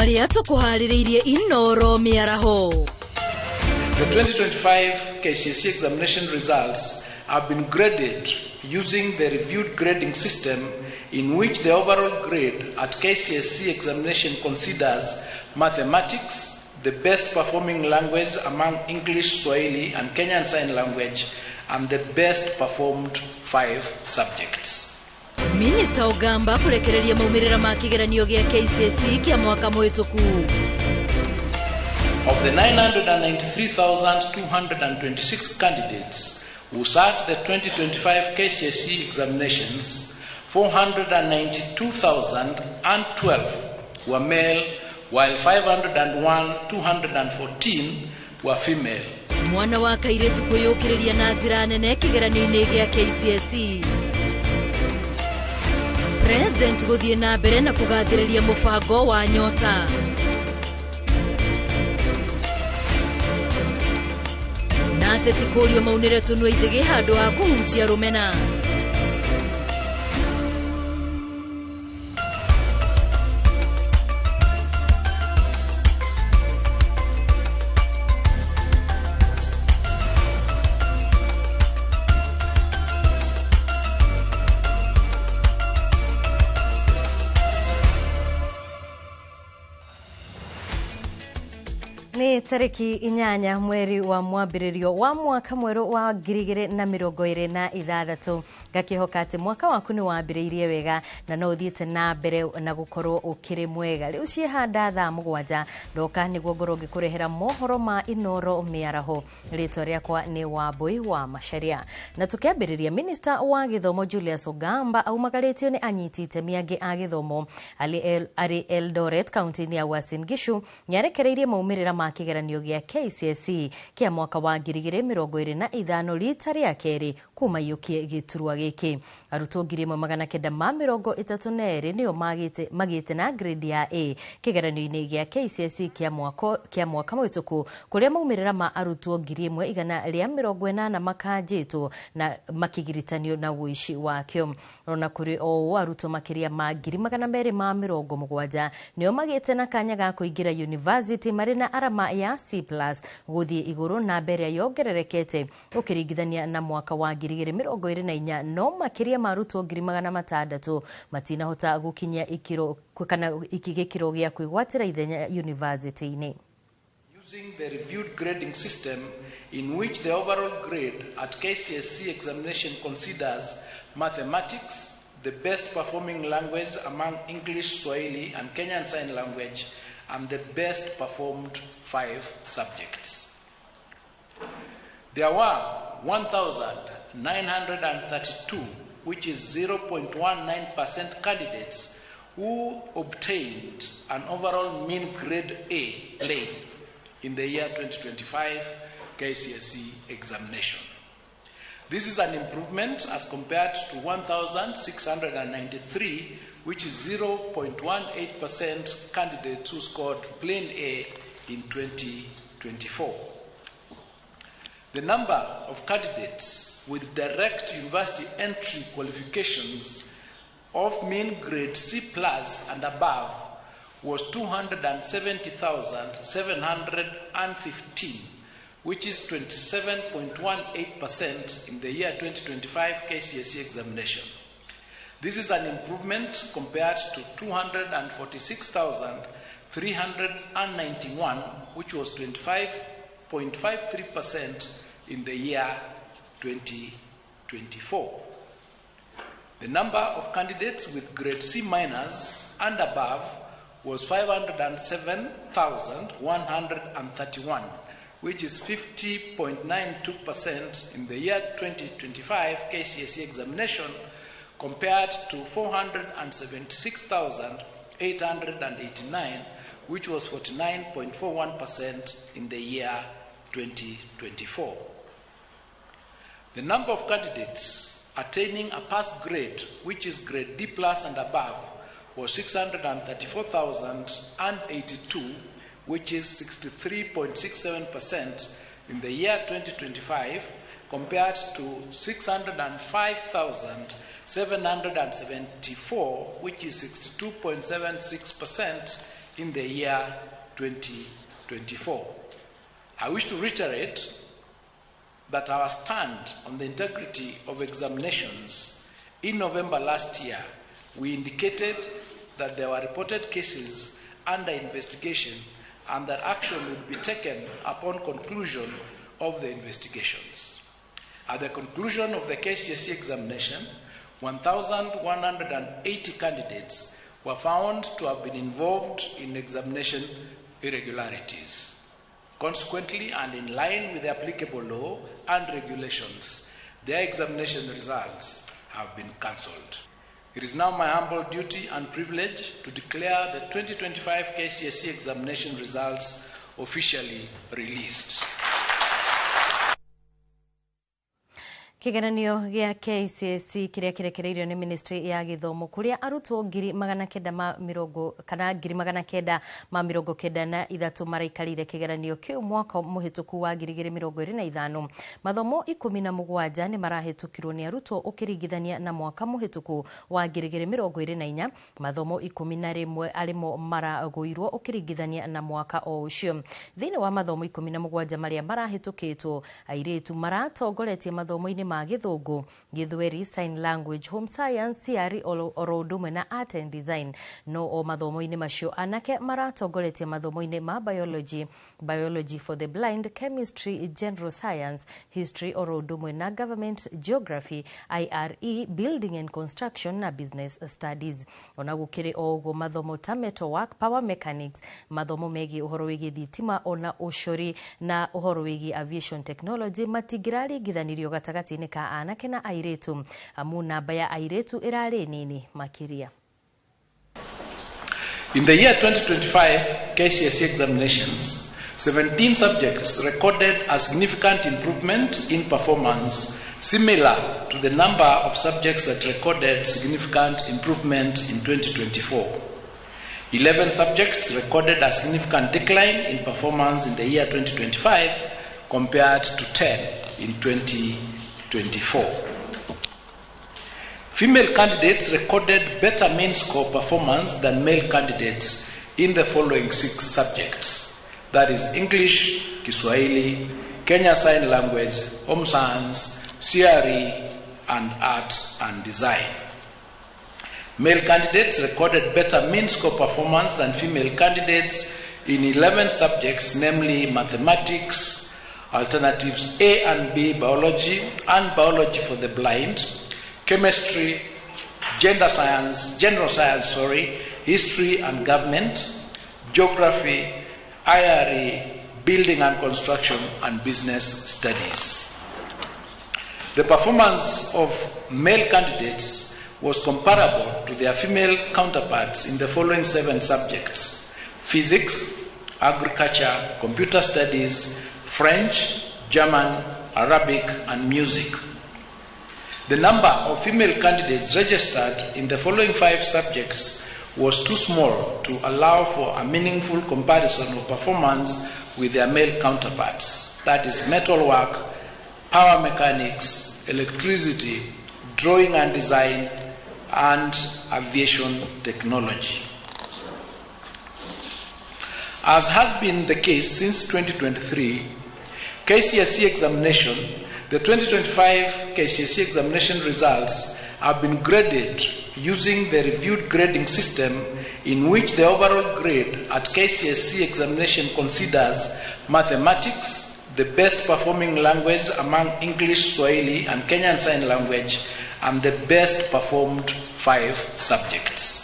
Marĩa tũkũharĩrĩirie Inoro mĩaraho. The 2025 KCSE examination results have been graded using the reviewed grading system in which the overall grade at KCSE examination considers mathematics, the best performing language among English, Swahili, and Kenyan Sign Language, and the best performed 5 subjects. Minister Ogamba kurekereria maumĩrĩra ma kĩgeranio gĩa KCSE kĩa mwaka mũhĩtũku. Of the 993,226 candidates who sat the 2025 KCSE examinations, 492,012 were male, while 501,214 were female. Mwana wa kairĩtu kwĩyũkĩrĩria na njĩra nene kĩgeranio-inĩ gĩa KCSE. President gũthiĩ na mbere na kũgathĩrĩria mũbango wa Nyota. Na ateti kũũrio maunĩre tũnua ithĩgĩ handũ ha kũhunjia rũmena. Nĩ tarĩki 8 mweri wa mwambĩrĩrio wa mwaka mwerũ wa 2026. Ngakĩhoka atĩ mwaka waku nĩ wambĩrĩirie wega na no ũthiĩte na mbere na gũkorwo ũkĩrĩ mwega. Rĩu ciĩhanda thaa 7 ndoka nĩguo ngorwo ngĩkũrehera mohoro ma Inoro mĩaraho. Rĩtwa rĩakwa nĩ Wambui wa Macharia. Na tũkĩambĩrĩria, Minister wa gĩthomo Julius Ogamba aumagarĩtio nĩ anyiti itemi angĩ a gĩthomo arĩ Eldoret kaunti-inĩ ya Uasin Gishu nĩarekereirie maumĩrĩra ma kĩgeranio gĩa KCSE kĩa mwaka wa 2025 rita rĩa kerĩ kuma iyũkie gĩturwa gĩkĩ. Arutwo 1932 nĩo magĩte na grade ya A kĩgeranio-inĩ gĩa KCSE kĩa mwaka mũhĩtũku, kũrĩa maumĩrĩra ma arutwo 1180 makanjĩtwo na makĩgiritanio na ũici wakĩo. Ona kũrĩ o ũũ, arutwo makĩria ma 270 nĩo magĩte na kanya ga kũingĩra university marĩ na arama ya C+ gũthiĩ igũrũ na mbere yongererekete ũkĩringithania na mwaka wa 2024, no makĩria ma arutwo 600 matinahota gũkinyia ikĩro kana gĩkĩro gĩa kwĩgwatĩra ithenya university-inĩ. Using the reviewed grading system in which the overall grade at KCSE examination considers mathematics, the best performing language among English, Swahili, and Kenyan Sign Language, and the best performed 5 subjects. There were 1,932, which is 0.19% candidates who obtained an overall mean grade A plain in the year 2025 KCSE examination. This is an improvement as compared to 1,693, which is 0.18% candidates who scored plain A in 2024. The number of candidates with direct university entry qualifications of mean grade C+ and above was 270,715, which is 27.18% in the year 2025 KCSE examination. This is an improvement compared to 246,391, which was 25.53% in the year 2024. The number of candidates with grade C- and above was 507,131, which is 50.92% in the year 2025 KCSE examination, compared to 476,889, which was 49.41% in the year 2024. The number of candidates attaining a pass grade, which is grade D+ and above, was 634,082, which is 63.67% in the year 2025, compared to 605,774, which is 62.76% in the year 2024. I wish to reiterate that our stand on the integrity of examinations in November last year, we indicated that there were reported cases under investigation and that action would be taken upon conclusion of the investigations. At the conclusion of the KCSE examination, 1,180 candidates were found to have been involved in examination irregularities. Consequently, and in line with the applicable law and regulations, their examination results have been cancelled. It is now my humble duty and privilege to declare the 2025 KCSE examination results officially released. Kigeranio gĩa KCSE kĩrĩa kĩrekereirio nĩ ministry ya gĩthomo kũrĩa arutwo 993 kana 993 maraikarire kĩgeranio kĩu mwaka mũhĩtũku wa 2025. Mathomo 17 nĩ marahĩtũkirwo nĩ arutwo ũkĩringithania na mwaka mũhĩtũku wa 2024. Mathomo 11 arĩmo maragũirwo ũkĩringithania na mwaka o ũcio. Thĩinĩ wa mathomo 17 marĩa marahĩtũkĩtwo, airĩtu maratongoretie mathomo-inĩ ma Gĩthũngũ, Gĩthweri, Sign Language, Home Science, CRE oro ũndũ ũmwe na Art and Design. No o mathomo-inĩ macio anake maratongoretie mathomo-inĩ ma Biology, Biology for the Blind, Chemistry, General Science, History oro ũndũ ũmwe na Government, Geography, IRE, Building and Construction na Business Studies. Ona gũkĩrĩ o ũguo mathomo ta Metalwork, Power Mechanics, mathomo megiĩ ũhoro wĩgiĩ thitima ona ũcori na ũhoro wĩgiĩ Aviation Technology matingĩraringithanirio gatagatĩ-inĩ ka anake na airĩtu, amu namba ya airĩtu ĩrarĩ nini makĩria. In the year 2025 KCSE examinations, 17 subjects recorded a significant improvement in performance, similar to the number of subjects that recorded significant improvement in 2024. 11 subjects recorded a significant decline in performance in the year 2025 compared to 10 in 2024. Female candidates recorded better mean score performance than male candidates in the following 6 subjects. That is English, Kiswahili, Kenya Sign Language, Home Science, CRE, and Art and Design. Male candidates recorded better mean score performance than female candidates in 11 subjects, namely mathematics, alternatives A and B, biology, and biology for the blind, chemistry, gender science, general science, history and government, geography, IRE, building and construction, and business studies. The performance of male candidates was comparable to their female counterparts in the following 7 subjects: physics, agriculture, computer studies, French, German, Arabic, and music. The number of female candidates registered in the following 5 subjects was too small to allow for a meaningful comparison of performance with their male counterparts. That is metalwork, power mechanics, electricity, drawing and design, and aviation technology. As has been the case since 2023, KCSE examination, the 2025 KCSE examination results have been graded using the reviewed grading system, in which the overall grade at KCSE examination considers mathematics, the best performing language among English, Swahili, and Kenyan Sign Language, and the best performed 5 subjects.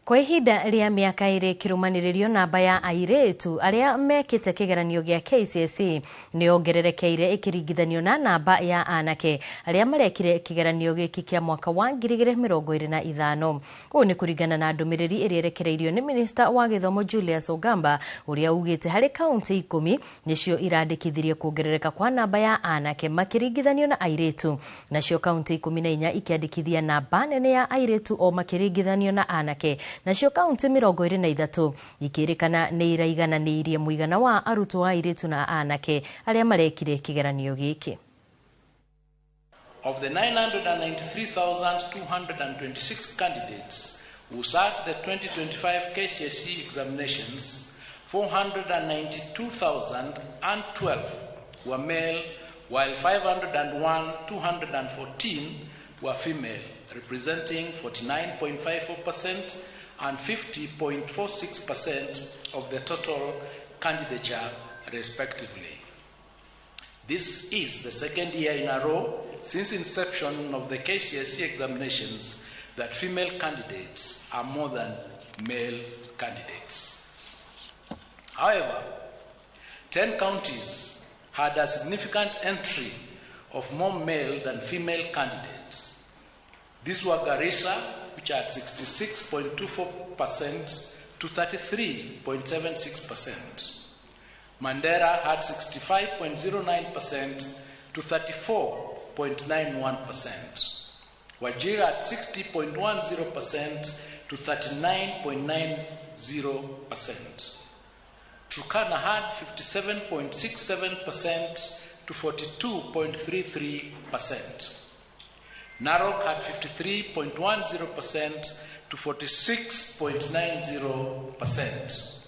Kwa ihinda rĩa mĩaka ĩrĩ kĩrũmanĩrĩrio, namba ya airĩtu arĩa mekĩte kĩgeranio gĩa KCSE nĩ yongererekeire ĩkĩringithanio na namba ya anake arĩa marekire kĩgeranio gĩkĩ kĩa mwaka wa 2025. Ũũ nĩ kũringana na ndũmĩrĩri ĩrĩa ĩrekereirio nĩ minista wa gĩthomo Julius Ogamba, ũrĩa ugĩte harĩ kaunti 10 nĩcio irandĩkithirie kuongerereka kwa namba ya anake makĩringithanio na airĩtu, nacio kaunti 14 ikĩandĩkithia namba nene ya airĩtu o makĩringithanio na anake. Nacio kaunti 23 ikĩrĩkana nĩ iraigananĩirie mũigana wa arutwo a airĩtu na anake arĩa marekire kĩgeranio gĩkĩ. Of the 993,226 candidates who sat the 2025 KCSE examinations, 492,012 were male, while 501,214 were female, representing 49.54% and 50.46% of the total candidature, respectively. This is the second year in a row since inception of the KCSE examinations that female candidates are more than male candidates. However, 10 counties had a significant entry of more male than female candidates. These were Garissa, which had 66.24% to 33.76%. Mandera had 65.09% to 34.91%. Wajir had 60.10% to 39.90%. Turkana had 57.67% to 42.33%. Narok had 53.10% to 46.90%.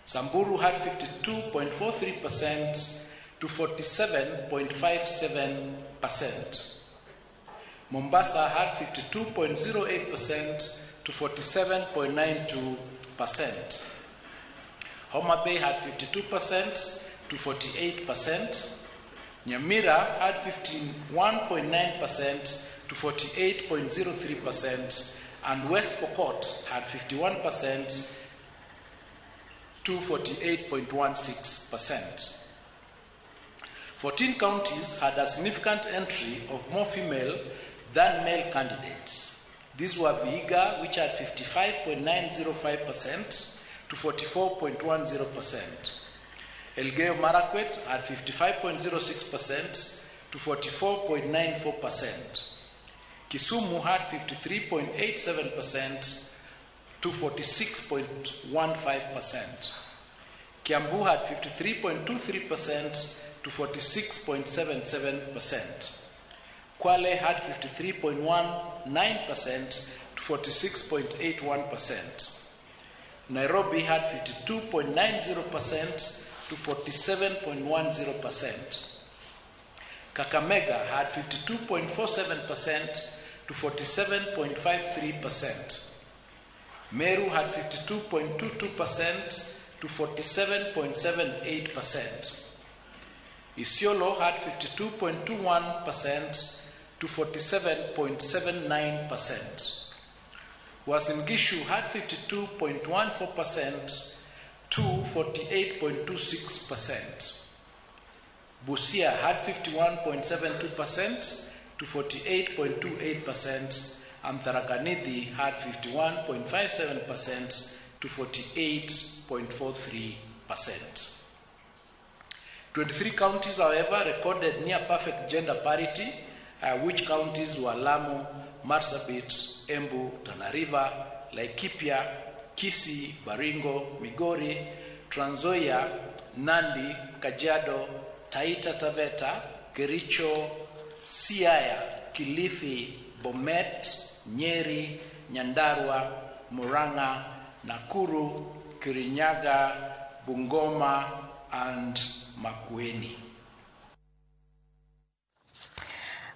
Samburu had 52.43% to 47.57%. Mombasa had 52.08% to 47.92%. Homa Bay had 52% to 48%. Nyamira had 51.9% to 48.03%, and West Pokot had 51% to 48.16%. 14 counties had a significant entry of more female than male candidates. These were Vihiga, which had 55.905% to 44.10%. Elgeyo Marakwet had 55.06% to 44.94%. Kisumu had 53.87% to 46.15%. Kiambu had 53.23% to 46.77%. Kwale had 53.19% to 46.81%. Nairobi had 52.90% to 47.10%. Kakamega had 52.47% to 47.53%. Meru had 52.22% to 47.78%. Isiolo had 52.21% to 47.79%. Uasin Gishu had 52.14% to 48.26%. Busia had 51.72% to 48.28%, and Tharaka Nithi had 51.57% to 48.43%. 23 counties, however, recorded near perfect gender parity, which counties were Lamu, Marsabit, Embu, Tana River, Laikipia, Kisii, Baringo, Migori, Trans Nzoia, Nandi, Kajiado, Taita Taveta, Kericho, Siaya, Kilifi, Bomet, Nyeri, Nyandarua, Murang'a, Nakuru, Kirinyaga, Bungoma, and Makueni.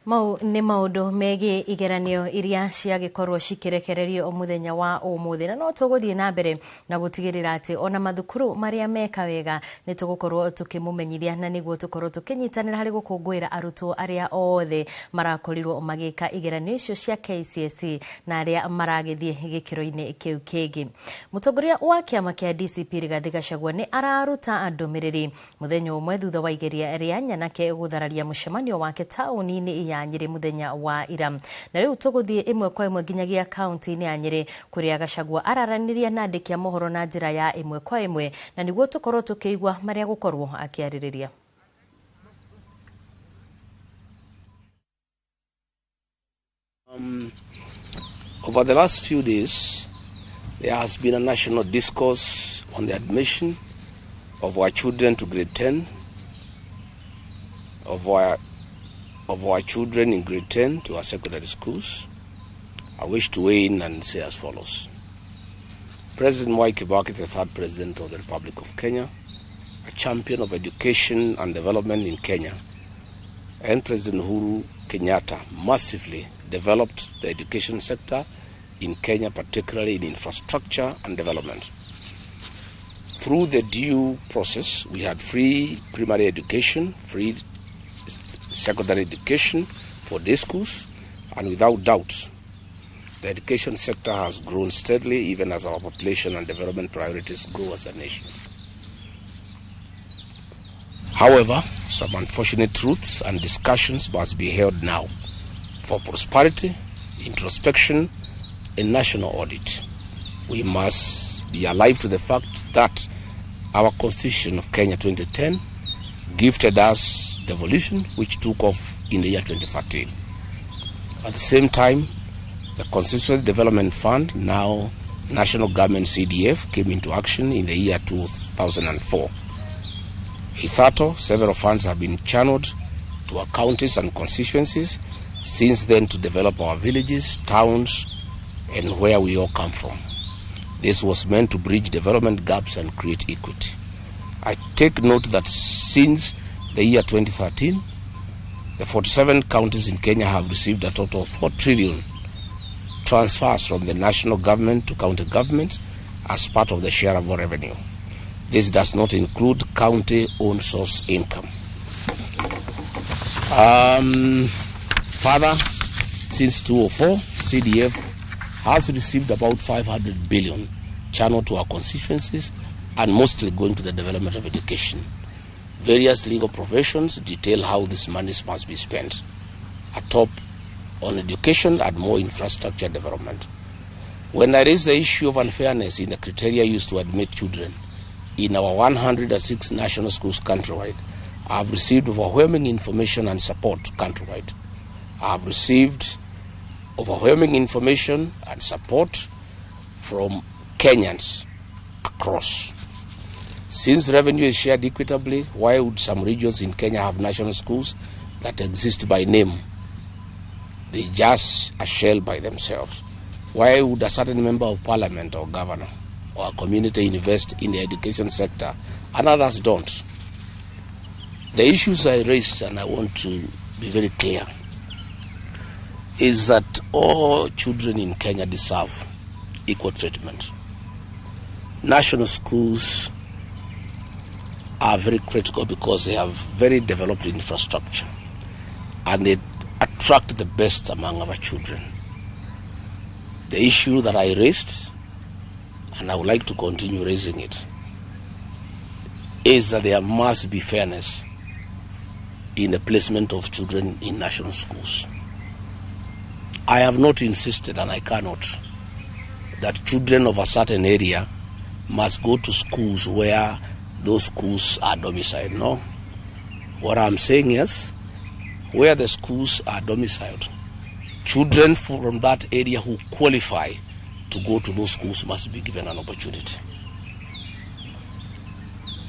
Mau nĩ maũndũ megiĩ igeranio iria ciagĩkorwo cikĩrekererio mũthenya wa ũmũthĩ, na no tũgũthiĩ na mbere na gũtigĩrĩra atĩ ona mathukuru marĩa meka wega nĩ tũgũkorwo tũkĩmũmenyithia, na nĩguo tũkorwo tũkĩnyitanĩra harĩ gũkũngũĩra arutwo arĩa othe marakorirwo magĩka igeranio icio cia KCSE na arĩa maragĩthiĩ gĩkĩro-inĩ kĩu kĩngĩ. Mũtongoria wa kĩama kĩa DCP Rigathĩ Gachagua nĩ araruta ndũmĩrĩri mũthenya ũmwe thutha wa igeria rĩa nyanake gũthararia mũcemanio wake taũni-inĩ ya Nyeri muthenya wa ira. Na riu tuguthie imwe kwa imwe nginyagia kaunti-inĩ ya Nyeri kuria Gachagua araraniria na andĩki a mohoro na njĩra ya imwe kwa imwe, na niguo tukorwo tukiigua maria gukorwo akiarĩrĩria. Over the last few days, there has been a national discourse on the admission of our children to grade 10, of our of our children in grade 10 to our secondary schools, I wish to weigh in and say as follows. President Mwai Kibaki, the third president of the Republic of Kenya, a champion of education and development in Kenya, and President Uhuru Kenyatta massively developed the education sector in Kenya, particularly in infrastructure and development. Through the due process, we had free primary education, free secondary education for day schools, and without doubt, the education sector has grown steadily even as our population and development priorities grow as a nation. However, some unfortunate truths and discussions must be held now for prosperity, introspection, and national audit. We must be alive to the fact that our Constitution of Kenya 2010 gifted us devolution, which took off in the year 2013. At the same time, the Constituency Development Fund, now National Government CDF, came into action in the year 2004. Hitherto, several funds have been channeled to our counties and constituencies since then to develop our villages, towns, and where we all come from. This was meant to bridge development gaps and create equity. I take note that since the year 2013, the 47 counties in Kenya have received a total of 4 trillion transfers from the national government to county governments as part of the share of revenue. This does not include county-owned source income. Further, since 2004, CDF has received about 500 billion channeled to our constituencies and mostly going to the development of education. Various legal provisions detail how this money must be spent. Atop on education and more infrastructure development. When I raise the issue of unfairness in the criteria used to admit children in our 106 national schools countrywide, I have received overwhelming information and support countrywide. I have received overwhelming information and support from Kenyans across. Since revenue is shared equitably, why would some regions in Kenya have national schools that exist by name? They just a shell by themselves. Why would a certain member of parliament or governor or a community invest in the education sector and others don't? The issues I raised, and I want to be very clear, is that all children in Kenya deserve equal treatment. National schools are very critical because they have very developed infrastructure and they attract the best among our children. The issue that I raised, and I would like to continue raising it, is that there must be fairness in the placement of children in national schools. I have not insisted, and I cannot, that children of a certain area must go to schools where those schools are domiciled. No. What I'm saying is, where the schools are domiciled, children from that area who qualify to go to those schools must be given an opportunity.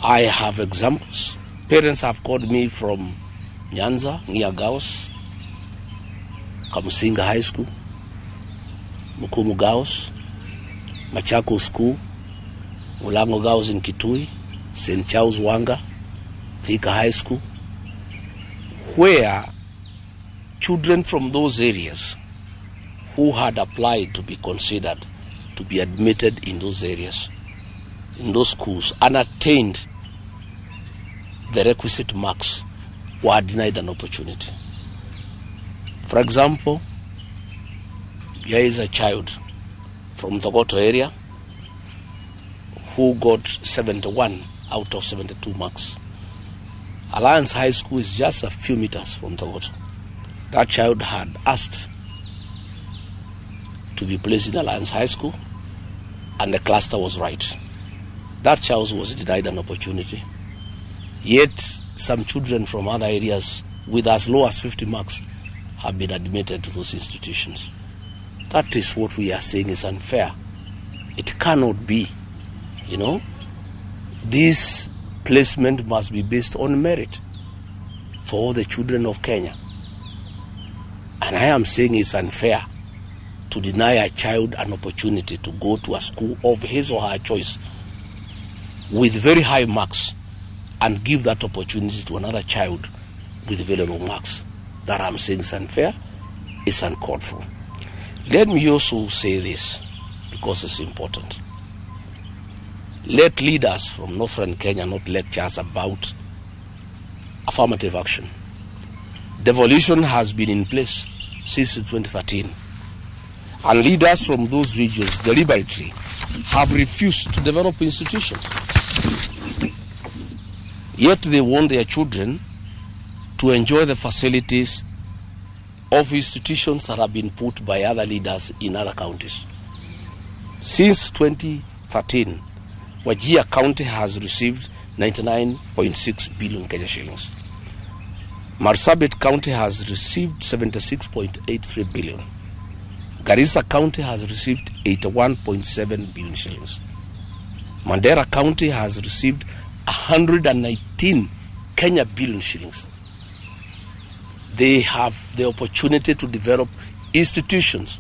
I have examples. Parents have called me from Nyanza, Ngia Girls, Kamusinga High School, Mukumu Girls, Machako School, Mulango Girls in Kitui, St. Charles Wanga, Thika High School, where children from those areas who had applied to be considered to be admitted in those areas, in those schools, and attained the requisite marks, were denied an opportunity. For example, here is a child from the Thogoto area who got 71 out of 72 marks. Alliance High School is just a few meters from Thogoto. That child had asked to be placed in Alliance High School, and the cluster was right. That child was denied an opportunity. Yet, some children from other areas with as low as 50 marks have been admitted to those institutions. That is what we are saying is unfair. It cannot be, you know. This placement must be based on merit for all the children of Kenya. And I am saying it's unfair to deny a child an opportunity to go to a school of his or her choice with very high marks and give that opportunity to another child with very low marks. That I'm saying is unfair, it's uncalled for. Let me also say this, because it's important. Let leaders from Northern Kenya not lecture us about affirmative action. Devolution has been in place since 2013. And leaders from those regions deliberately have refused to develop institutions. Yet they want their children to enjoy the facilities of institutions that have been put by other leaders in other counties. Since 2013, Wajir County has received 99.6 billion Kenya shillings. Marsabit County has received 76.83 billion. Garissa County has received 81.7 billion shillings. Mandera County has received 119 Kenya billion shillings. They have the opportunity to develop institutions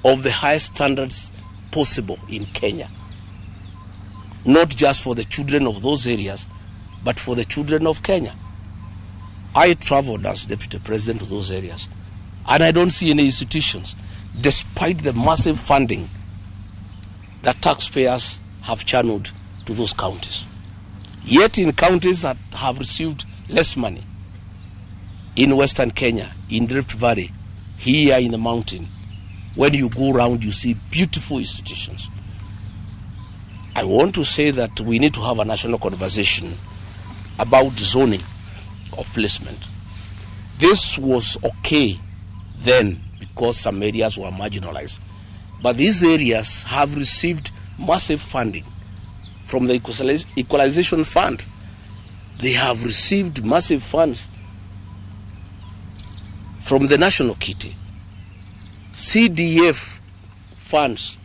of the highest standards possible in Kenya. Not just for the children of those areas, but for the children of Kenya. I traveled as deputy president to those areas, and I don't see any institutions, despite the massive funding that taxpayers have channeled to those counties. Yet in counties that have received less money, in Western Kenya, in Rift Valley, here in the mountain, when you go round, you see beautiful institutions. I want to say that we need to have a national conversation about zoning of placement. This was okay then because some areas were marginalized. But these areas have received massive funding from the Equalization Fund. They have received massive funds from the national kitty. CDF funds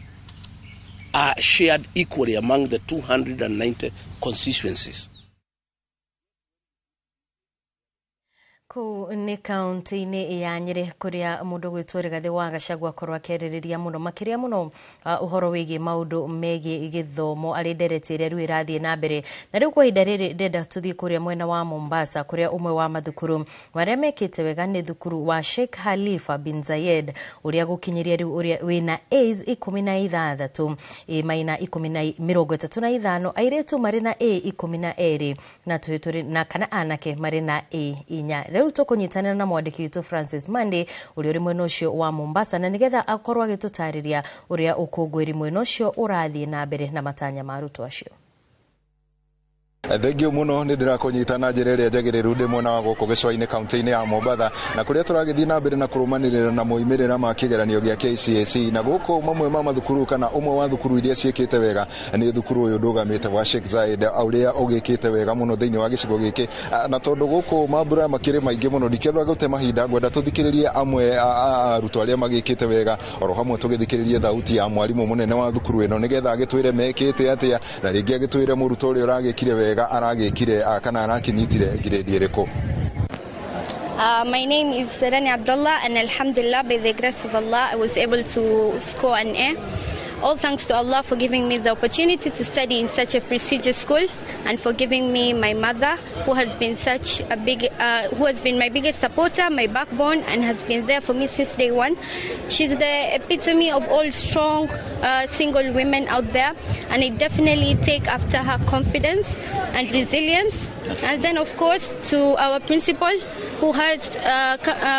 are shared equally among the 290 constituencies. Kũu nĩ kaunti-inĩ ya Nyĩrĩ kũrĩa mũndũ gwĩtwo Rigathĩ wa Gachagua akorwo akĩarĩrĩria mũno makĩria mũno ũhoro wĩgiĩ maũndũ megiĩ gĩthomo arĩ ndereti ĩrĩa rĩu ĩrathiĩ na mbere. Na rĩu kwa ihinda rĩrĩ ndĩrenda tũthiĩ kũrĩa mwena wa Mombasa kũrĩa ũmwe wa mathukuru marĩa mekĩte wega nĩ thukuru wa Sheikh Khalifa bin Zayed ũrĩa gũkinyĩria rĩu ũrĩa wĩna A's 16, A minor 35, airĩtu marĩ na A 12 na tũhĩ tũrĩ na kana anake marĩ na A 4. Rĩu tũkũnyitanĩra na mwandĩki witũ Francis Mande ũrĩa ũrĩ mwena ũcio wa Mombasa na nĩgetha akorwo agĩtũtarĩria ũrĩa ũkũngũĩri mwena ũcio ũrathiĩ na mbere na matanya ma arutwo acio. Thengio muno nĩ ndĩrakũnyita na njĩra ĩrĩa njagĩrĩru ndĩ mwena wa gũkũ gĩcũa-inĩ kaunti-inĩ ya Mombatha na kũrĩa tũragĩthiĩ na mbere na kũrũmanĩrĩra na moimĩrĩra ma kĩgeranio gĩa KCSE na gũkũ mamwe ma mathukuru kana ũmwe wa thukuru iria ciĩkĩte wega nĩ thukuru ũyũ ndũgamĩte wa Sheikh Zayed ũrĩa ũgĩkĩte wega mũno thĩinĩ wa gĩcigo gĩkĩ na tondũ gũkũ mambura makĩrĩ maingĩ mũno ndikĩenda gũte mahinda ngwenda tũthikĩrĩrie amwe a arutwo arĩa magĩkĩte wega oro hamwe tũgĩthikĩrĩrie thauti ya mwarimũ mũnene wa thukuru ĩno nĩgetha agĩtwĩre mekĩte atĩa na rĩngĩ agĩtwĩre mũrutwo ũrĩa ũragĩkire wega aragĩkire kana arakinyitire grade ĩrĩkũ. My name is Rani Abdullah, and alhamdulillah, by the grace of Allah, I was able to score an A. All thanks to Allah for giving me the opportunity to study in such a prestigious school, and for giving me my mother, who has been such a big, who has been my biggest supporter, my backbone, and has been there for me since day one. She's the epitome of all strong single women out there, and I definitely take after her confidence and resilience. And then, of course, to our principal, who has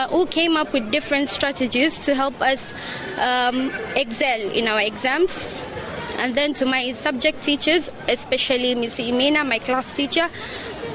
who came up with different strategies to help us excel in our exams. And then to my subject teachers, especially Miss Imina, my class teacher,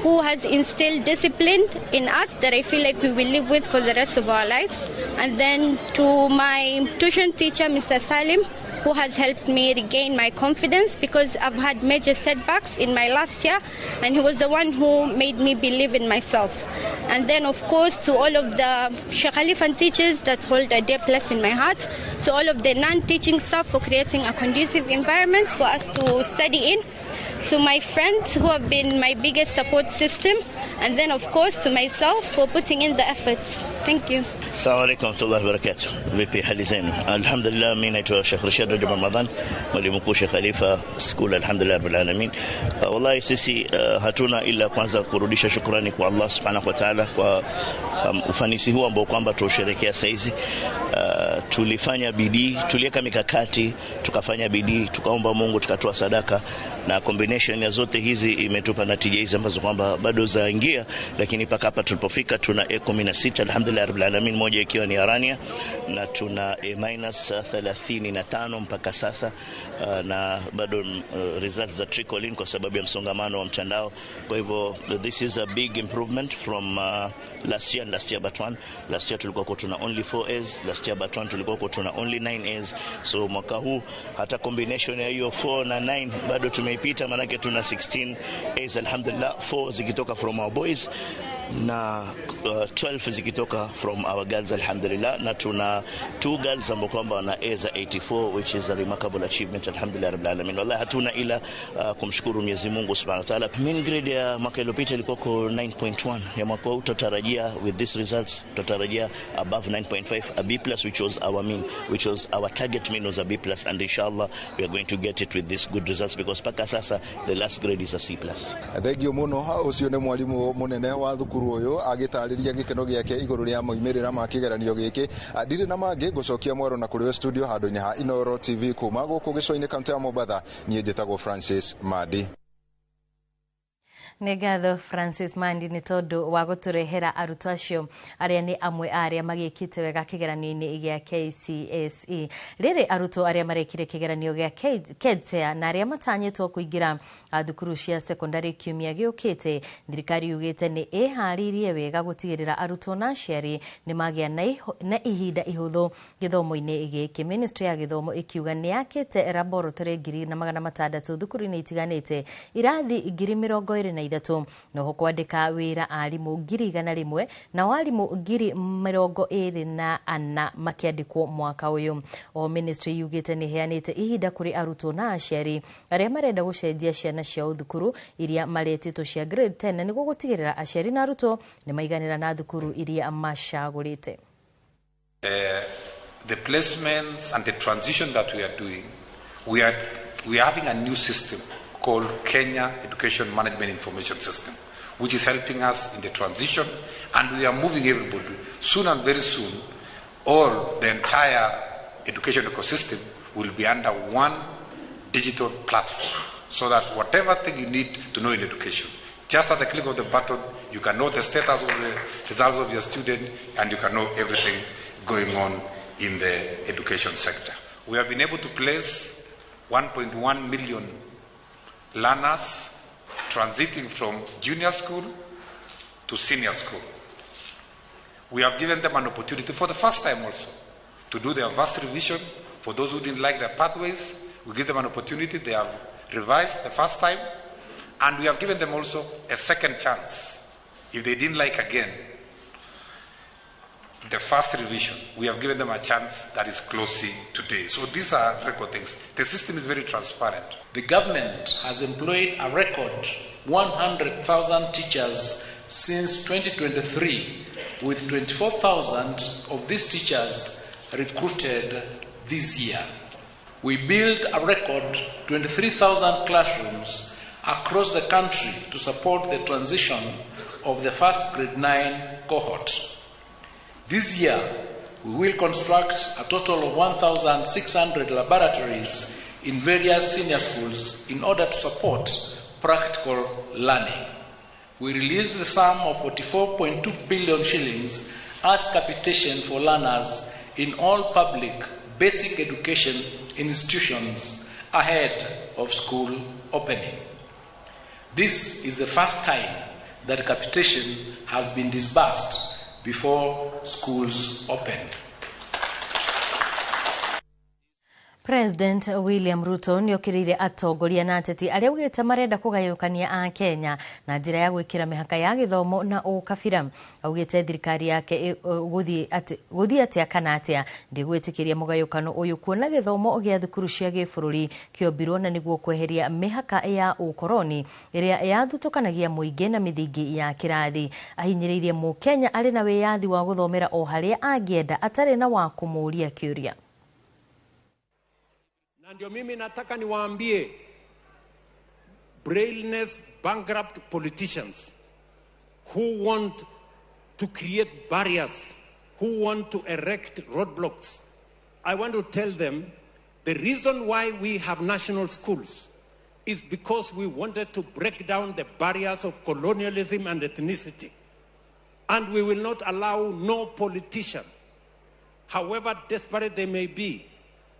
who has instilled discipline in us that I feel like we will live with for the rest of our lives. And then to my tuition teacher, Mr. Salim, who has helped me regain my confidence because I've had major setbacks in my last year, and he was the one who made me believe in myself. And then, of course, to all of the Sheikh Khalifan teachers that hold a dear place in my heart, to all of the non-teaching staff for creating a conducive environment for us to study in. To my friends who have been my biggest support system, and then of course to myself for putting in the efforts. Thank you. Assalamu alaikum warahmatullahi wabarakatuh. Vipi hali zenu? Alhamdulillah, mimi naitwa Sheikh Rashid Rajab Ramadhan, mwalimu mkuu Sheikh Khalifa School. Alhamdulillah rabbil alamin. Wallahi sisi hatuna ila kwanza kurudisha shukrani kwa Allah subhanahu wa ta'ala kwa ufanisi huu ambao kwamba tuusherehekea saizi. Tulifanya bidii, tuliweka mikakati, tukafanya bidii, tukaomba Mungu, tukatoa sadaka, na combination ya zote hizi imetupa natija hizi ambazo kwamba bado zaingia, lakini paka hapa tulipofika tuna A16 alhamdulillah rabbil alamin, moja ikiwa ni Arania, na tuna A- 35 mpaka sasa, na bado results za trickle in kwa sababu ya msongamano wa mtandao. Kwa hivyo this is a big improvement from last year and last year but one. Last year tulikuwa tuna only 4 A's, last year but one tulikuwa tuna only 9 A's. So mwaka huu hata combination ya hiyo 4 na 9 bado tumeipita, manake tuna 16 A's alhamdulillah, 4 zikitoka from our boys na 12 zikitoka from our girls alhamdulillah, na tuna 2 girls ambao kwamba wana A za 84, which is a remarkable achievement alhamdulillah rabbil alamin. Wallahi hatuna ila kumshukuru Mwenyezi Mungu Subhanahu wa Ta'ala. Mean grade ya mwaka iliyopita ilikuwa 9.1, ya mwaka huu tutarajia with these results tutarajia above 9.5, a B+, which was our mean, which was our target mean was a B+, and inshallah we are going to get it with these good results because paka sasa the last grade is a C+. Thengio muno, ucio nĩ mwarimũ mũnene wa thukuru ũyũ agĩtarĩria gĩkeno gĩake igũrũ rĩa moimĩrĩra ma kĩgeranio gĩkĩ. Ndirĩ na mangĩ, ngũcokia mwaro na kũrĩ studio handũ-inĩ ha Inooro TV kuma gũkũ gĩcũa-inĩ kaunti ya Mombatha. Niĩ njĩtagwo Francis Mandi. Nĩ ngatho Francis Mandi nĩ tondũ wa gũtũrehera arutwo acio arĩa nĩ amwe a arĩa magĩkĩte wega kĩgeranio-inĩ gĩa KCSE. Rĩrĩ arutwo arĩa marekire kĩgeranio gĩa KETSEA na arĩa matanyĩtwo kũingĩra thukuru cia sekondari kiumia gĩũkĩte, thirikari yugĩte nĩ ĩharĩirie wega gũtigĩrĩra arutwo na aciari nĩ magĩa na ihinda ihũthũ gĩthomo-inĩ gĩkĩ. Ministry ya gĩthomo ĩkiuga nĩ yakĩte laboratory 1600 thukuru-inĩ itiganĩte, irathi 23,000, noho kwandĩka wĩra arimũ 100,000 na arimũ 24,000 makĩandĩkwo mwaka ũyũ. O ministry yugĩte nĩ ĩheanĩte ihinda kũrĩ arutwo na aciari arĩa marenda gũcenjia ciana ciao thukuru iria maretĩtwo cia grade 10 nĩguo gũtigĩrĩra aciari na arutwo nĩ maiganĩra na thukuru iria macagũrĩte. The placements and the transition that we are doing, we are having a new system called Kenya Education Management Information System, which is helping us in the transition, and we are moving everybody. Soon and very soon, all the entire education ecosystem will be under one digital platform, so that whatever thing you need to know in education, just at the click of the button, you can know the status of the results of your student, and you can know everything going on in the education sector. We have been able to place 1.1 million learners transiting from junior school to senior school. We have given them an opportunity for the first time also to do their first revision. For those who didn't like their pathways, we give them an opportunity. They have revised the first time, and we have given them also a second chance. If they didn't like again the first revision, we have given them a chance that is closing today. So these are record things. The system is very transparent. The government has employed a record 100,000 teachers since 2023, with 24,000 of these teachers recruited this year. We built a record 23,000 classrooms across the country to support the transition of the first grade 9 cohort. This year, we will construct a total of 1,600 laboratories in various senior schools in order to support practical learning. We released the sum of 44.2 billion shillings as capitation for learners in all public basic education institutions ahead of school opening. This is the first time that capitation has been disbursed before schools open. President William Ruto nĩokĩrĩire atongoria na ateti arĩa augĩte marenda kũgayũkania a Kenya na njĩra ya gwĩkĩra mĩhaka ya gĩthomo na ũkabira. Augĩte thirikari yake gũthiĩ atĩa kana atĩa ndĩgwĩtĩkĩria mũgayũkano ũyũ kuona gĩthomo gĩa thukuru cia gĩbũrũri kĩombirwo na nĩguo kweheria mĩhaka ya ũkoroni ĩrĩa yathutũkanagia mũingĩ na mĩthingi ya kĩrathi. Ahinyĩrĩirie mũkenya arĩ na wĩyathi wa gũthomera o harĩa angĩenda atarĩ na wa kũmũũria kĩũria. Na ndio mimi nataka niwaambie brainless bankrupt politicians who want to create barriers, who want to erect roadblocks. I want to tell them the reason why we have national schools is because we wanted to break down the barriers of colonialism and ethnicity. And we will not allow no politician, however desperate they may be,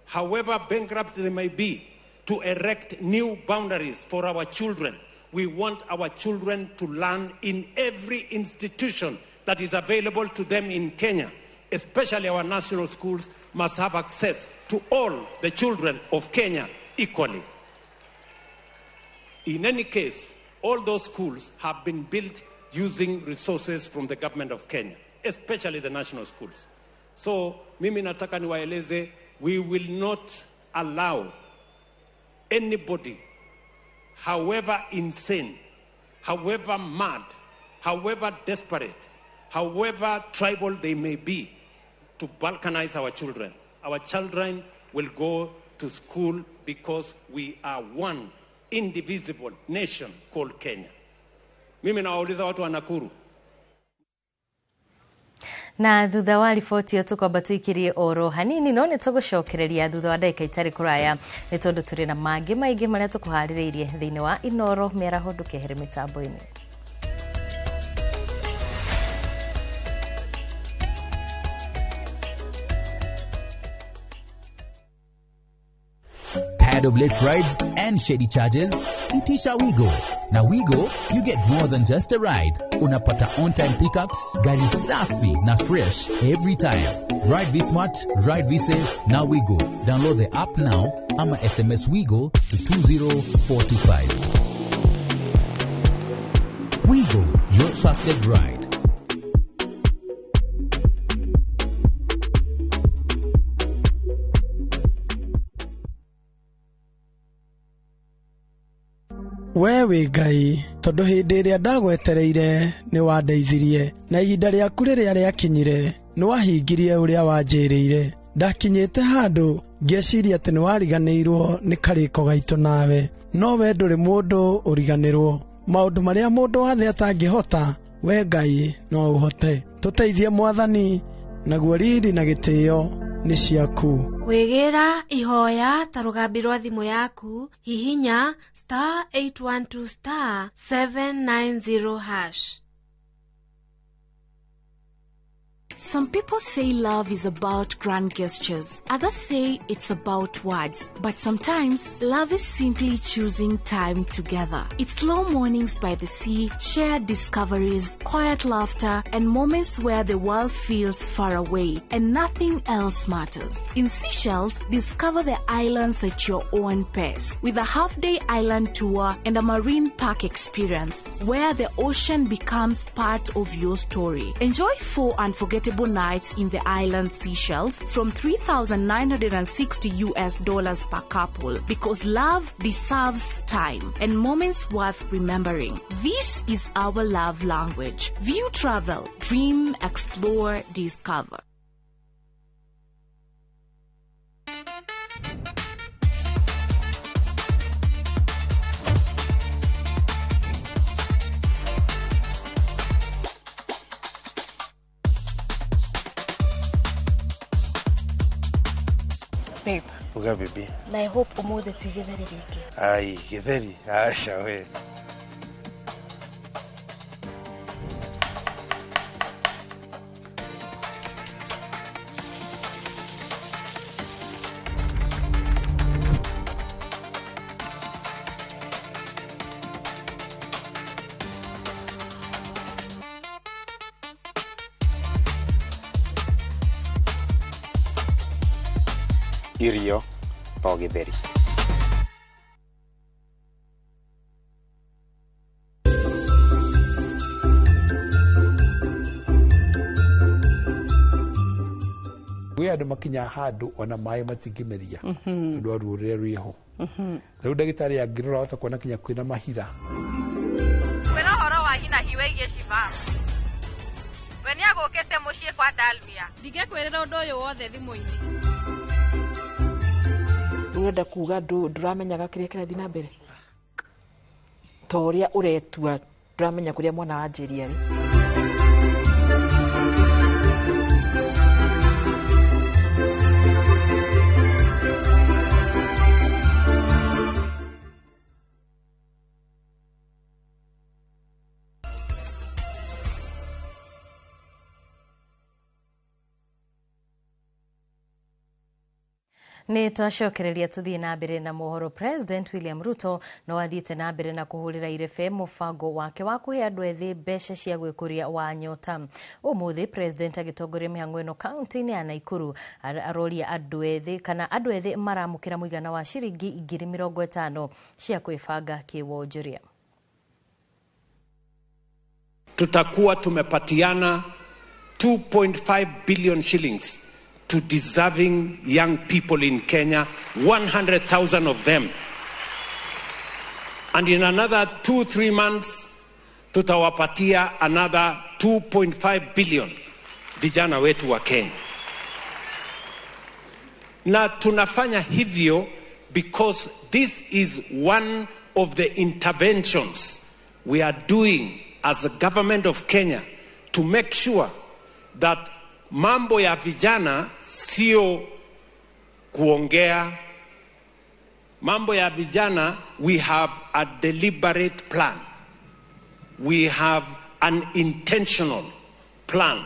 however bankrupt they may be, to erect new boundaries for our children. We want our children to learn in every institution that is available to them in Kenya, especially our national schools must have access to all the children of Kenya equally. In any case, all those schools have been built using resources from the government of Kenya, especially the national schools. So, mimi nataka niwaeleze, we will not allow anybody, however insane, however mad, however desperate, however tribal they may be, to balkanize our children. Our children will go to school because we are one indivisible nation called Kenya. Mimi nawauliza watu wa Nakuru. Na thutha wa riboti ĩyo tũkwamba tũikĩrie oro hanini no nĩ tũgũcokereria thutha wa ndagĩka itarĩ kũraya nĩ tondũ tũrĩ na mangĩ maingĩ marĩa tũkũharĩrĩirie thĩinĩ wa Inooro mĩaraho ndũkehere mĩtambo-inĩ. Tired of late rides and shady charges? Itisha Wigo. Na Wigo, you get more than just a ride. Unapata on-time pickups, gari safi na fresh every time. Ride V-Smart, ride V-Safe, now Wigo. Download the app now ama SMS Wigo to 20425. Wigo, your trusted ride. We wĩ Ngai tondu hĩndĩ ĩrĩa ndagwetereire nĩ wandeithirie na ihinda rĩaku rĩrĩa rĩakinyire nĩ wahingirie ũrĩa wanjĩrĩire. Ndakinyĩte handũ ngĩciria atĩ nĩ wariganĩirwo nĩ karĩko gaitũ nawe, no we ndũrĩ mũndũ ũriganĩrwo. Maũndũ marĩa mũndũ wa thĩ atangĩhota, we Ngai no ũhote. Tũteithie Mwathani, naguo riri na gĩtĩo nĩ ciaku. Kwĩgĩra ihoya ta rũgambi rwa thimũ yaku, hihinya *812 *790#. Some people say love is about grand gestures. Others say it's about words. But sometimes, love is simply choosing time together. It's slow mornings by the sea, shared discoveries, quiet laughter, and moments where the world feels far away and nothing else matters. In Seychelles, discover the islands at your own pace with a half-day island tour and a marine park experience where the ocean becomes part of your story. Enjoy 4 unforgettable nights in the island Seychelles from $3,960 per couple, because love deserves time and moments worth remembering. This is our love language. View Travel. Dream, explore, discover. Babe. Uga baby. Na I hope umuthi ti githeri ringi. Ai, githeri. Acha we. Irio to gĩtheri. Gwĩ andũ makinya handũ ona maĩ matingĩmeria tondũ wa ruo rũrĩa rwĩho. Rĩu ndagĩtarĩ angĩrora ahota kuona kinya kwĩna mahira. Kwĩna ũhoro wa hinahi wĩgiĩ Shivam. We nĩagũkĩte mũciĩ kwa Dalmia. Ndingĩkwĩrĩra ũndũ ũyũ wothe thimũ-inĩ. Ũrenda kuga ndũramenyaga kĩrĩa kĩrathiĩ na mbere ta ũrĩa ũretua ndũramenya kũrĩa mwana wa Njeri arĩ. Nĩ twacokereria tuthiĩ na mbere na mohoro. President William Ruto no athiĩte na mbere na kũhũrĩra irebe mũbango wake wa kũhe andũ ethĩ mbeca cia gwĩkũria wa Nyota. Ũmũthĩ President agĩtongoria mĩhang'o ĩno kaunti-inĩ ya Nakuru aroria andũ ethĩ kana andũ ethĩ maramũkĩra mũigana wa ciringi 50,000 cia kwĩbanga kĩwonjoria. Tutakuwa tumepatiana 2.5 billion shillings to deserving young people in Kenya, 100,000 of them. And in another 2-3 months, tutawapatia another 2.5 billion vijana wetu wa Kenya. Na tunafanya hivyo because this is one of the interventions we are doing as a government of Kenya to make sure that mambo ya vijana sio kuongea. Mambo ya vijana, we have a deliberate plan. We have an intentional plan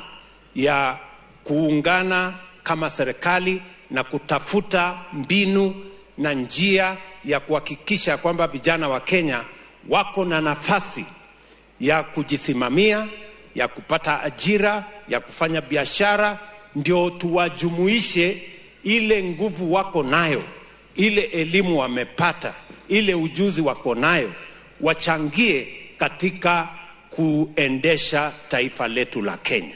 ya kuungana kama serikali na kutafuta mbinu na njia ya kuhakikisha kwamba vijana wa Kenya wako na nafasi ya kujisimamia, ya kupata ajira, ya kufanya biashara, ndio tuwajumuishe ile nguvu wako nayo, ile elimu wamepata, ile ujuzi wako nayo, wachangie katika kuendesha taifa letu la Kenya.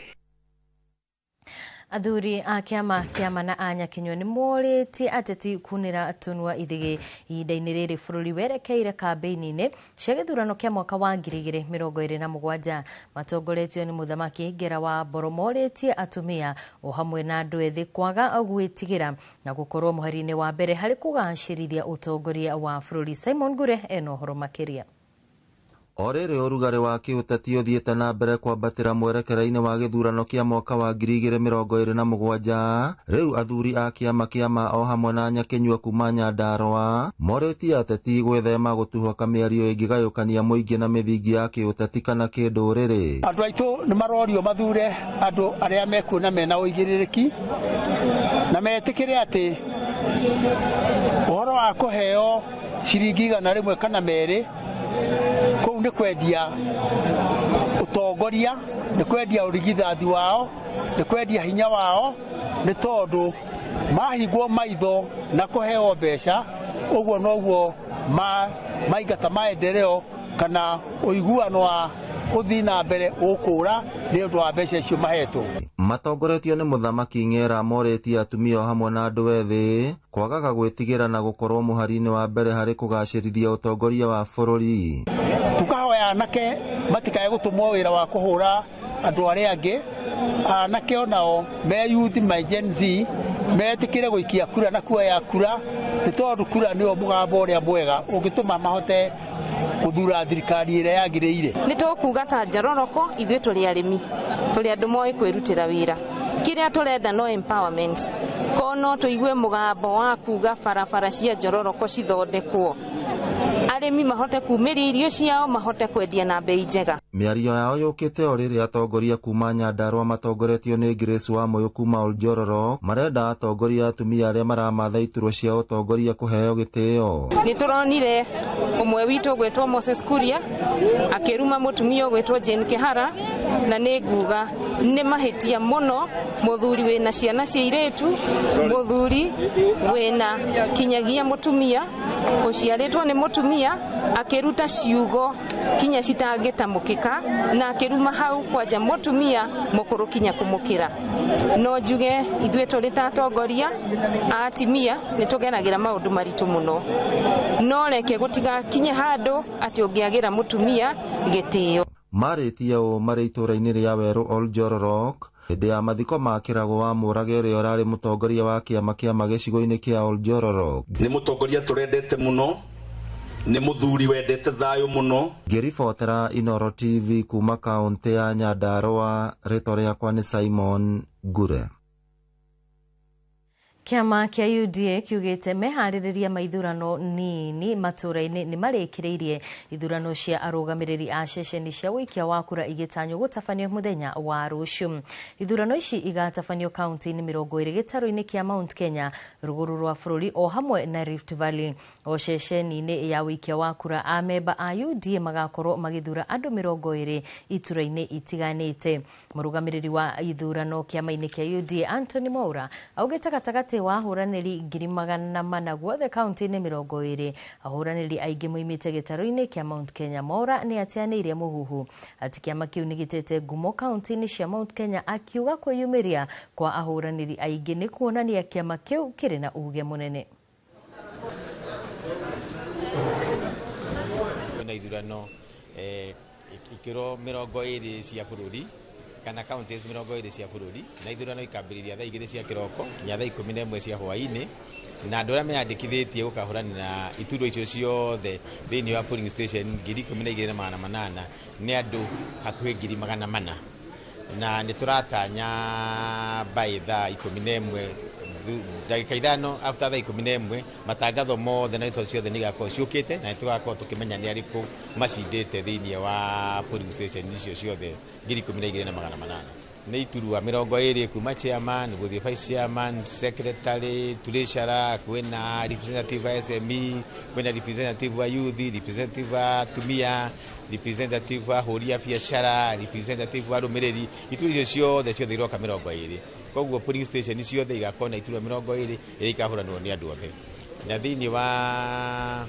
Athuri a kĩama kĩama na a Nyakinyua nĩ morĩtie ateti kunĩra tũnua ithĩgĩ ihinda-inĩ rĩrĩ bũrũri werekeire kambĩini-inĩ cia gĩthurano kĩa mwaka wa 2027. Matongoretio nĩ mũthamaki Ngera wa Mboro morĩtie atumia o hamwe na andũ ethĩ kwaga gwĩtigĩra na gũkorwo mũhari-inĩ wa mbere harĩ kũgacĩrithia ũtongoria wa bũrũri. Simon Ngure ena ũhoro makĩria. O rĩrĩ ũrugarĩ wa kĩũteti ũthiĩte na mbere kwambatĩra mwerekera-inĩ wa gĩthurano kĩa mwaka wa 2027, rĩu athuri a kĩama kĩama o hamwe na Nyakinyua kuma Nyandarũa morĩtie ateti gwĩthema gũtuhoka mĩario ĩngĩgayũkania mũingĩ na mĩthingi ya kĩũteti kana kĩndũrĩrĩ. Andũ aitũ nĩ marorio mathure andũ arĩa mekuona mena ũigĩrĩrĩki na metĩkĩre atĩ ũhoro wa kũheo ciringi 100 kana 2 kũu nĩ kwendia ũtongoria, nĩ kwendia ũrigithathi wao, nĩ kwendia hinya wao, nĩ tondũ mahingwo maitho na kũheo mbeca ũguo noguo maingata maendeleo kana ũiguano wa gũthiĩ na mbere ũkũra nĩ ũndũ wa mbeca icio mahetwo. Matongoretio nĩ mũthamaki Ng'era morĩtie atumia o hamwe na andũ ethĩ kwagaga gwĩtigĩra na gũkorwo mũhari-inĩ wa mbere harĩ kũgacĩrithia ũtongoria wa bũrũri. Tukahoya anake matikae gũtũmwo wĩra wa kũhũra andũ arĩa angĩ, anake onao me youth, me Gen Z metĩkĩre gũikia kura na kuoya kura, nĩ tondũ kura nĩyo mũgambo ũrĩa mwega ũngĩtũma mahote gũthura thirikari ĩrĩa yagĩrĩire. Nĩ tũkuga ta Njororoko ithuĩ tũrĩ arĩmi, tũrĩ andũ moĩ kwĩrutĩra wĩra, kĩrĩa tũrenda no empowerment, ko no tũigue mũgambo wa kuga barabara cia Njororoko cithondekwo, arĩmi mahote kumĩria irio ciao, mahote kwendia na bei njega. Mĩario yao yũkĩte o rĩrĩ atongoria kuma Nyandarũa matongoretio nĩ Grace Wamuyu kuma Oljororok marenda atongoria atumia arĩa maramatha iturwa cia ũtongoria kũheo gĩtĩo. Nĩ tũronire ũmwe witũ ũgwĩtwo Moses Kuria akĩruma mũtumia ũgwĩtwo Jane Kihara, Na nĩ nguga nĩ mahĩtia mũno mũthuri wĩna ciana cia irĩtu, mũthuri wĩna kinyagia mũtumia ũciarĩtwo nĩ mũtumia akĩruta ciugo kinya citangĩtamũkĩka na akĩruma hau kwanja mũtumia mũkũrũ kinya kũmũkĩra. No njuge ithuĩ tũrĩ ta atongoria a atimia nĩ tũgeragĩra maũndũ maritũ mũno, no reke gũtigakinye handũ atĩ ũngĩagĩra mũtumia gĩtĩo. Marĩtie ũũ marĩ itũũra-inĩ rĩa Werũ Oljororok hĩndĩ ya mathiko ma Kĩrago wa Mũrage ũrĩa ũrarĩ mũtongoria wa kĩama kĩama gĩcigo-inĩ kĩa Oljororok. Nĩ mũtongoria tũrendete mũno, nĩ mũthuri wendete thayũ mũno. Ngĩribotera Inoro TV kuma kaũntĩ ya Nyandarũa, rĩtwa rĩakwa nĩ Simon Ngure. Kĩama kĩa UDA kiugĩte meharĩrĩria ma ithurano nini matũũra-inĩ nĩ marĩkĩrĩirie ithurano cia arũgamĩrĩri a ceceni cia ũikia wa kura igĩtanywo gũtabanio mũthenya wa rũciũ. Ithurano ici igatabanio kaunti-inĩ 20 gĩtarũ-inĩ kĩa Mount Kenya, rũgũrũ rwa bũrũri o hamwe na Rift Valley. O ceceni-inĩ ya ũikia wa kura amemba a UDA magakorwo magĩthura andũ 20 itura-inĩ itiganĩte. Mũrũgamĩrĩri wa ithurano kĩama-inĩ kĩa UDA Anthony Mwaura augĩte gatagatĩ wa ahũranĩri 400,000 guothe kaunti-inĩ 20 ahũranĩri aingĩ moimĩte gĩtarũ-inĩ kĩa Mount Kenya. Mwaura nĩ ateanĩirie mũhuhu atĩ kĩama kĩu nĩ gĩtete ngumo kaunti-inĩ cia Mount Kenya, akiuga kwĩyumĩria kwa ahũranĩri aingĩ nĩ kuonania kĩama kĩu kĩrĩ na uge mũnene. Kwĩna ithurano ikĩro 20 cia bũrũri kana counties 20 cia bũrũri, na ithurano ikambĩrĩria thaa 2 cia kĩroko nginya thaa 11 cia hwaĩ-inĩ, na andũ arĩa meyandĩkithĩtie gũkahũranĩra iturwa icio ciothe thĩinĩ wa polling station 12,800 nĩ andũ hakuhĩ 400,000, na nĩ tũratanya by thaa 11 ndagĩka 5 after thaa 11 matangatho mothe na results ciothe nĩ igakorwo ciũkĩte, na nĩ tũgakorwo tũkĩmenya nĩ arĩkũ macindĩte thĩinĩ wa polling station icio ciothe 12,800. Nĩ iturwa 20 kuma chairman gũthiĩ vice chairman, secretary, treasurer, kwĩna representative wa SME, kwĩna representative wa youth, representative wa atumia, representative wa ahũri a biacara, representative wa arũmĩrĩri. Iturwa icio ciothe ciothe iroka 20. Koguo polling station ciothe igakorwo na iturwa 20 iria ikahũranwo nĩ andũ othe. Na thĩinĩ wa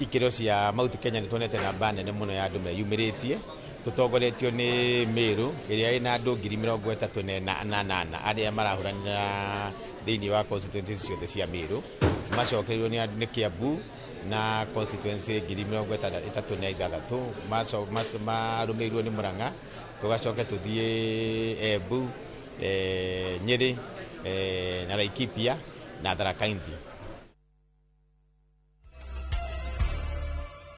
ikĩro cia Mount Kenya nĩ tuonete namba nene mũno ya andũ meyumĩrĩtie, tũtongoretio nĩ Meru ĩrĩa ĩna andũ 38,800 arĩa marahũranĩra thĩinĩ wa constituencies ciothe cia Meru, macokereirwo nĩ Kiambu na constituency 36,000, marũmĩrĩirwo nĩ Murang'a, tũgacoke tũthiĩ Embu, Nyeri, na Laikipia na Tharaka Nithi.